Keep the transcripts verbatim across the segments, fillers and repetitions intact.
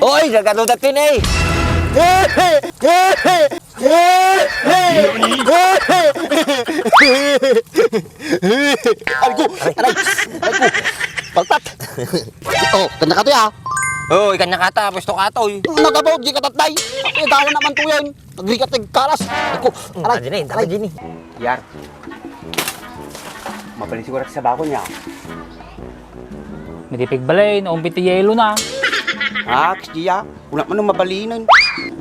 Oy, nagadu dati ni. Aray ko! Aray! Aray ko! Paltat! Oh, kanya ka to ya? Oh, ikanya ka ta, pwesto ka to, eh. Nagabaw, di ka tatday. Eh, dawan naman to yan. Nagrigat ng karas. Aray ko! Aray! Aray! Aray! Yar. Mabalin siguro sa bako niya. Madi pigbalin, umpit ti yelo na. Ah, kisdiya. Kuna man mabalinen.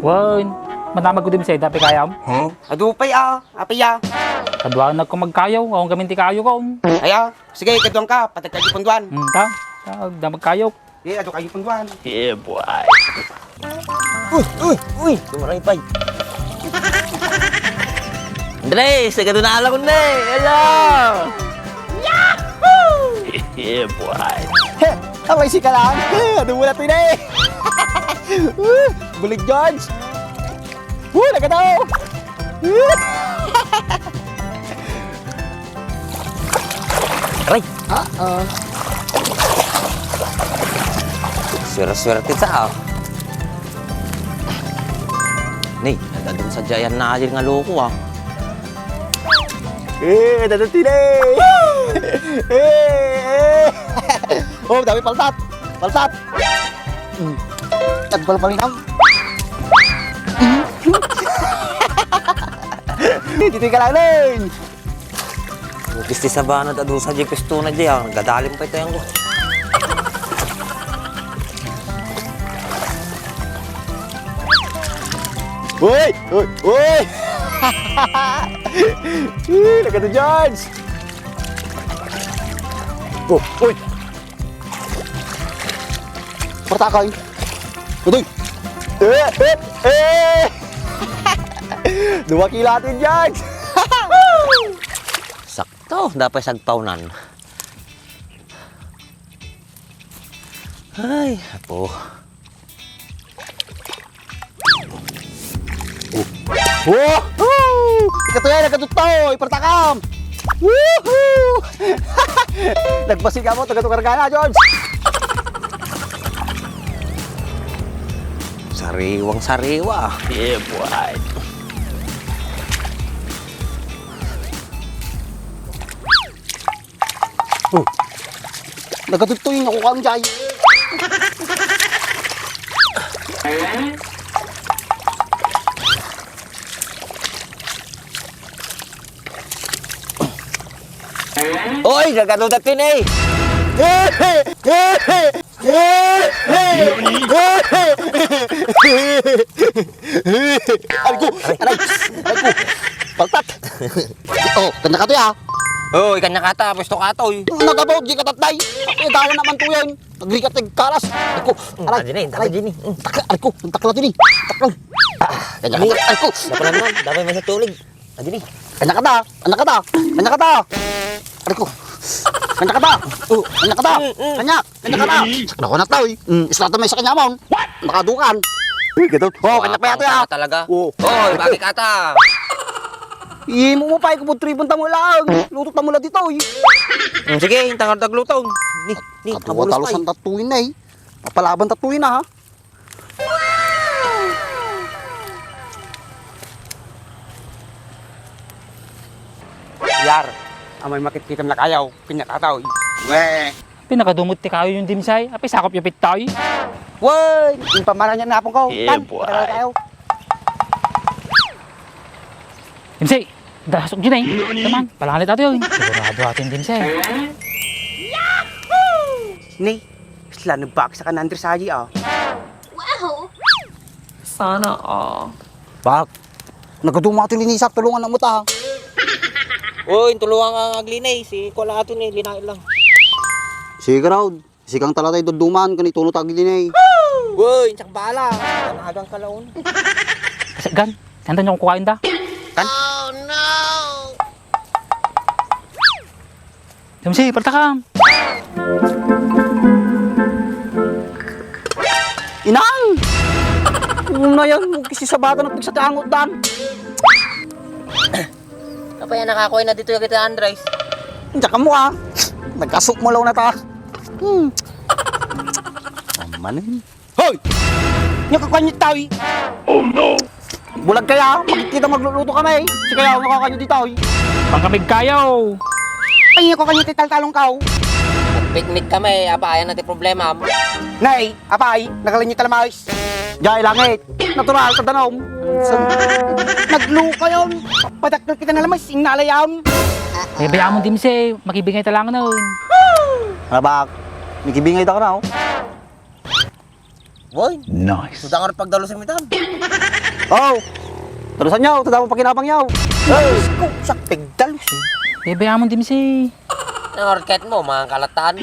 Wen, manamag ko din sa ida, pikayam? Huh? Adu pay, ah. Apay, ah. Kaduanak ko magkayo, awan kami ti kayo ko. Aya, sige, kaduan ka, patag kayo punduan. Hmm, ta? Ta, da magkayo. Eh, adu kayo punduan. Yeah, boy. Uy, uy, uy, tumaray pay. Andres, nagadu na alakon na eh. Hello! Yahoo! Yeah, boy. He, aray si kalang. He, adu mo na to eh. Bulig George. Woo, nagadu! Aray! Ah, ah. Swerte-swerte ta, ah. Ni, nagadu sa jayan na alir nga loko, ah. Eh, nagadu ti ni. Eh, eh. Oh, dami paltat. Paltat. Mm. Nagpalpalinam. Dito ka lang, Len. Bukis ti sabana, ta dusa di pwesto na di, ah. Nagadalim pa ito yan ko. Uy! Uy! Uy! Uy, nagadu, George! Oh, uy! Partakay. Utoy. Eh, eh, eh. Dua kilo atin, Jack. Sakto, dapat sagpawnan. Ay, apo. Oh! Woohoo! Ikatuloy, nagkatutoy! Partakam! Woohoo! Nagpasig ako, taga to kargana, George! Sariwang sariwa. Yeah, boy. Oh. Nagatutoy nga kukaon jay. Oy, nagadu dati ni. Aray ko! Aray! Aray ko! Paltat! Oh, kanya ka to, ya? Oh, ikanya ka ta, pwesto ka to, eh. Nagabaw, di ka tatday. Eh, dawan naman to yan. Nagrigat ng karas. Aray ko! Aray! Adi na, eh, dapat din, eh. Takla, aray ko! Ang takla din, eh. Takla! Ah, kanya ka to. Aray ko! Dapat naman, dapat may sa tulig. Adi ni. Kanya ka ta! Kanya ka ta! Kanya ka ta! Aray ko! Kanya ka ta! Oh, kanya ka ta! Mm, mm. Kanya! Kanya ka na! Sakna ko na tao eh. Mm, isla to may sa kanya mo. What? Nakadukan. Uy, gadot. Oh, kanya pa yata, ah. Talaga. Oh. Oy, bakit ata? Imo mo pa, ikubod tribon ta mo lang. Luto ta mo lang dito eh. Mm, sige, intangar tagluto. Ni, ni, kaduwa habulos talusan pa eh. Tatuin na eh. Mapalaban tatuin na ha. Yar, amay makitkitam na kayaw, kanya ka tao eh. Weh. Pinakadumot ti kayo yung dimsay, apay sakop yapit tayo. Woy! Yung pamara niya napon ko. Yeah, boy. Tagal tayo. Dimsay, dasok dyan eh. Taman, palangalit ato yun. Sigurado atin dimsay. Ni, sila nabak sa kan Andres Haji ah. Wow! Sana all. Bak, nagadu mo ato linisak, tulungan na mo ta. Uy, tulungan nga aglinis. Si Kuya ato ni, linain lang. Sige, Raul. Sikang talatay duduman, kani tuno ta aglinis. Uy, insak bala. Tanagang kalaon. Kasi, gan, saan tayo kukain da? Kan? Damsi, paltakam! Inang! Una yan, kisi sabatan at nagsatiangot dan. Kapaya nakakuha na dito yung kita, Andres. Diyan ka mo ah. Nagkasok mo lang na ta. Hmm. Amanin. Ho! Nya kakanyo ditoy. Bulag kaya, makikita magluluto kami. Sikayo, nakakanyo ditoy. Pangkamig kayo. Ay, nya kakanyo ti taltalong kaw. Nagpiknik kami, apay, ania ti problema? Nay, apay, nagalanyo talamayos. Jay langit. Natural, sa danom. Naglukayon. Padakkel kita na lamayos, ingnalayon. Eh, bayamon, Dimse, makibingay talangan. Abak, makibingay ta ka na, oh. Boy, nice. Suda nga pagdalusan mi tan. Oh! Dalusan nyo, tadamo pakinabang nyo. Ay, ko, sak pagdalus, eh. Eh, bayamon, Dimse. Nangarket mo, mga kalatan.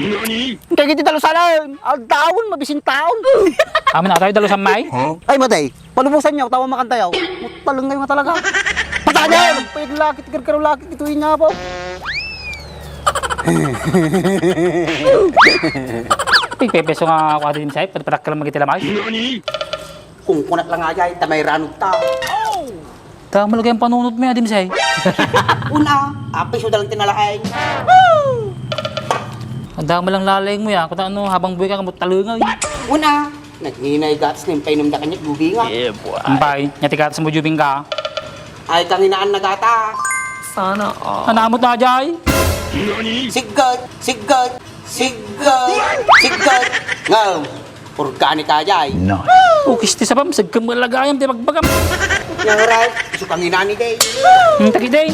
Kay kiti dalusanan, aldaon, mabisin taon. Amin na tayo, dalusan may? Ay, matay. Palubusan nyo, tawa makantayaw. Talengay nga talaga. Patay na! Pwede laki, tigar-karo laki, ito yung nyabaw. Pigpepeso nga ako adi din sa'yo, pagparakkel mo giti lamay. Kung kunat lang nga, ay, tamay ranod ta. Tama lagi ang panunot mo, Adim Say. Una, apay, so dalang tinalaay. Ang dama lang lalayng mo, ya. Kung ano, habang buhay ka, kamot talungaw, eh. Una, nagninay gatas na yung painom da kanya, Jubing, ah. Ampay, nya ti gatas mo, Jubing ka. Ay, kanginaan na gatas. Sana all. Anamot na, Jay? Sigad, sigad, sigad, sigad. Ngam, organic ka, Jay. No. Ukis ti sabam, sagkam nga lagayam, ti bagbagam. Yang right, isu kanginaan ni Day. Hmm, tagi Day.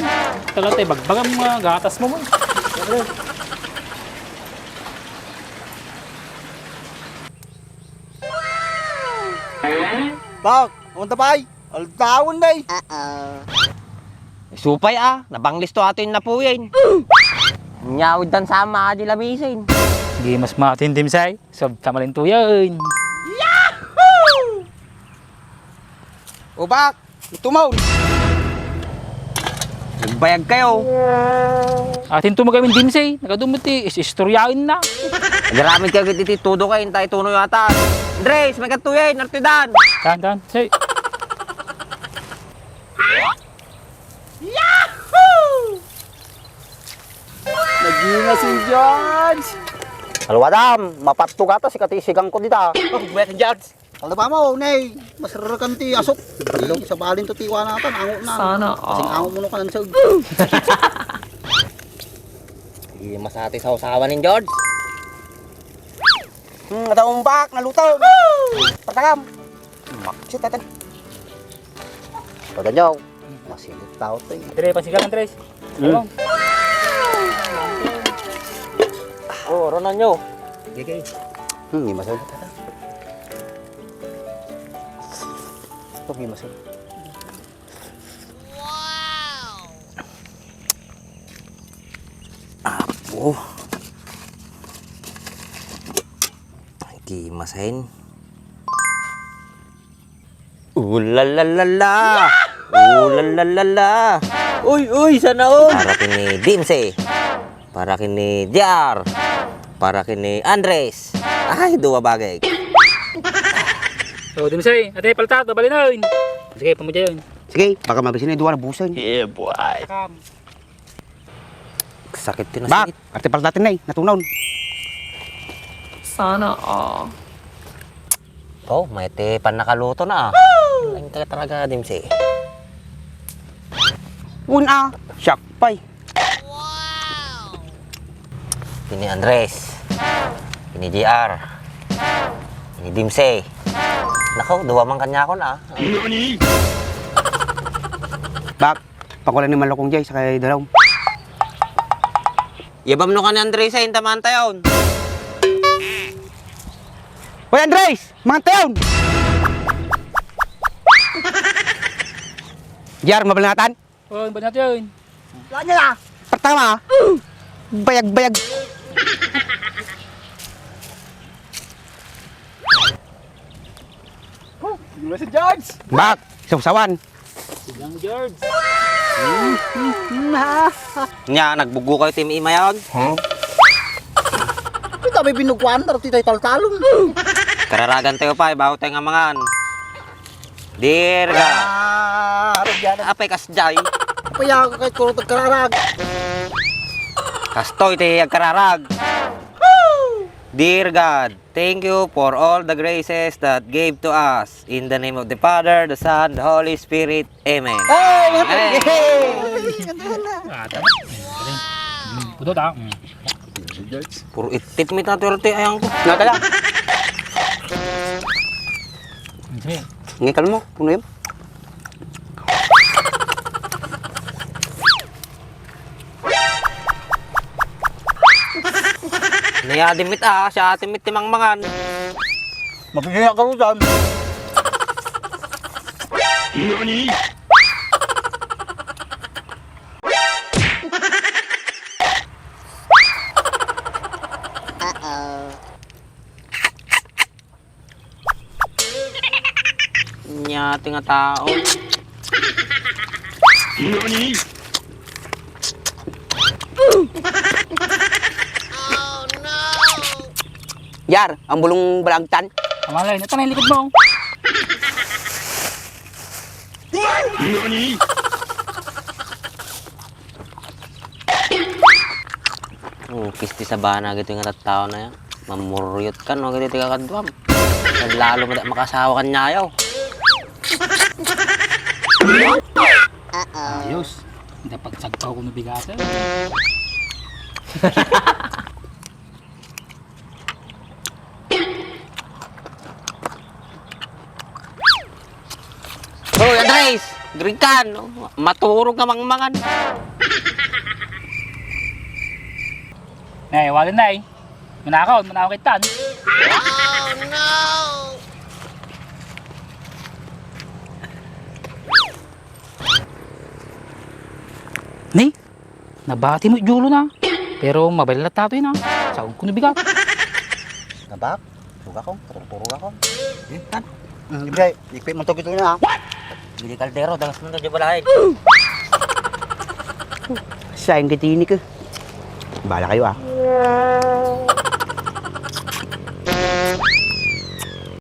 Tala, ti bagbagam nga gatas mo, mo. Bak, unta pay. Aldaon, day. Uh-oh. Supay, ah. Nabanglis to ato yung napuyin. Nyawid dan sama, di lamisin. Di mas matindim, say. Sab tamalintuyan. Yahoo! Ubak, itumaw. Nagbayag kayo. Atin to magamin din, say. Nakadumot, eh. Is-istoryain na. Nagaramid kayo iti tudo kayo. Intay tuno yata. Andres, may katuyan. Artidan. Dan, dan. Say. Yahoo! Nagina si George! Alwadam, mapatto gata si katisigang ko dita. Oh, buwet ni George. Alda pa mo, nay, masarakan ti asok. Di, sa balin to tiwa natan, ango na. Sana all. Kasing ango mo no ka ng sag. Di masati sa usawa ni George. Hmm, ada umbak, naluto. Patakam. Maksit atan. Pada nyo. Masilip tao to eh. Andre, pasigang, Andres. Hmm. Ano? Oh, Ronaldo. Gigi. Hmm, di masilip. Ito, di masilip. Apo. Di masilip. Ooh la la la la. Ooh la la la la. Uy, uy, sana all. Para kini Dimse. Para kini J R. Para kini Andres. Ay, dua bagay. Oh, Dimse, ate, palta, babalinan. Sige, pamujayon. Sige, baka mabisin na dua na busan. Yeah, boy. Sakit ti nasingit. Bak, artipal natin na eh, natunaw. Sana all. Oh, may ti pannakaluto na, ah. Ang taga talaga, Dimsi. Una, siak pay. Ini Andres. Ini J R. Ini Dimsi. Nako, dua man kanya ako na, ah. Bak, Pakulang ni Malukong jay, sakay dalaw. Yabam no kan ni Andres ay inta mantayon. Hoy, Andres! Mantayon! Jar, mabalinatan? Oh, mabalinatan. Wala niya na. Pertama. Bayag-bayag. Oh, yun na si George. Bak, sawsawan. Sigang George. Nya, nagbugo kayo, Team Imayon? Huh? Ito, may binukuan, pero titay taltalon. Kararagan tayo pa, eh, bago tayo nga mangan. Dirga. Ah, arog yan. Apay, kasjay. Apay, ako kahit kurot agkararag. Kastoy, ti agkararag. Dear God, thank you for all the graces that gave to us. In the name of the Father, the Son, the Holy Spirit. Amen. Hey! Hey! Ah, tama. Galing. Mm, pudot, ah. Mm. Puro itip mi ta, twerte, ayang ko. Nata lang. Sige. Ngikal mo, puno yun. Nayadi mit, ah, si ate mit ti mangmangan. Mapigil ka rutan. Uh-oh. Nya, ti nga tao. Yar, ang bulong balagtan. Amalay, nata na yung likod mo. Oh, kisti sabana gito nga tattao na yan. Mamuriyot ka, no, gito ti kakaduam. Lalo mo da makasawa kan nyayaw. Ayos. Hindi pagsagpaw ko nabigasan. Hoy, Andres! Drinkan! Maturog nga mangmangan. Nay, wala, Nay. Manakaw, manakaw kittan. Ni, nabati mo iti ulo na. Pero mabalin latta 'toy na. Saog ko no bigat. Nabak? Turog ako. Turog, turog ako. Eh, tan? Mm, ibigay. Ikpit mo to kito na. Bili kaldero, dangas mo na di balay. Sayang giti ini ko. Bala kayo, ah.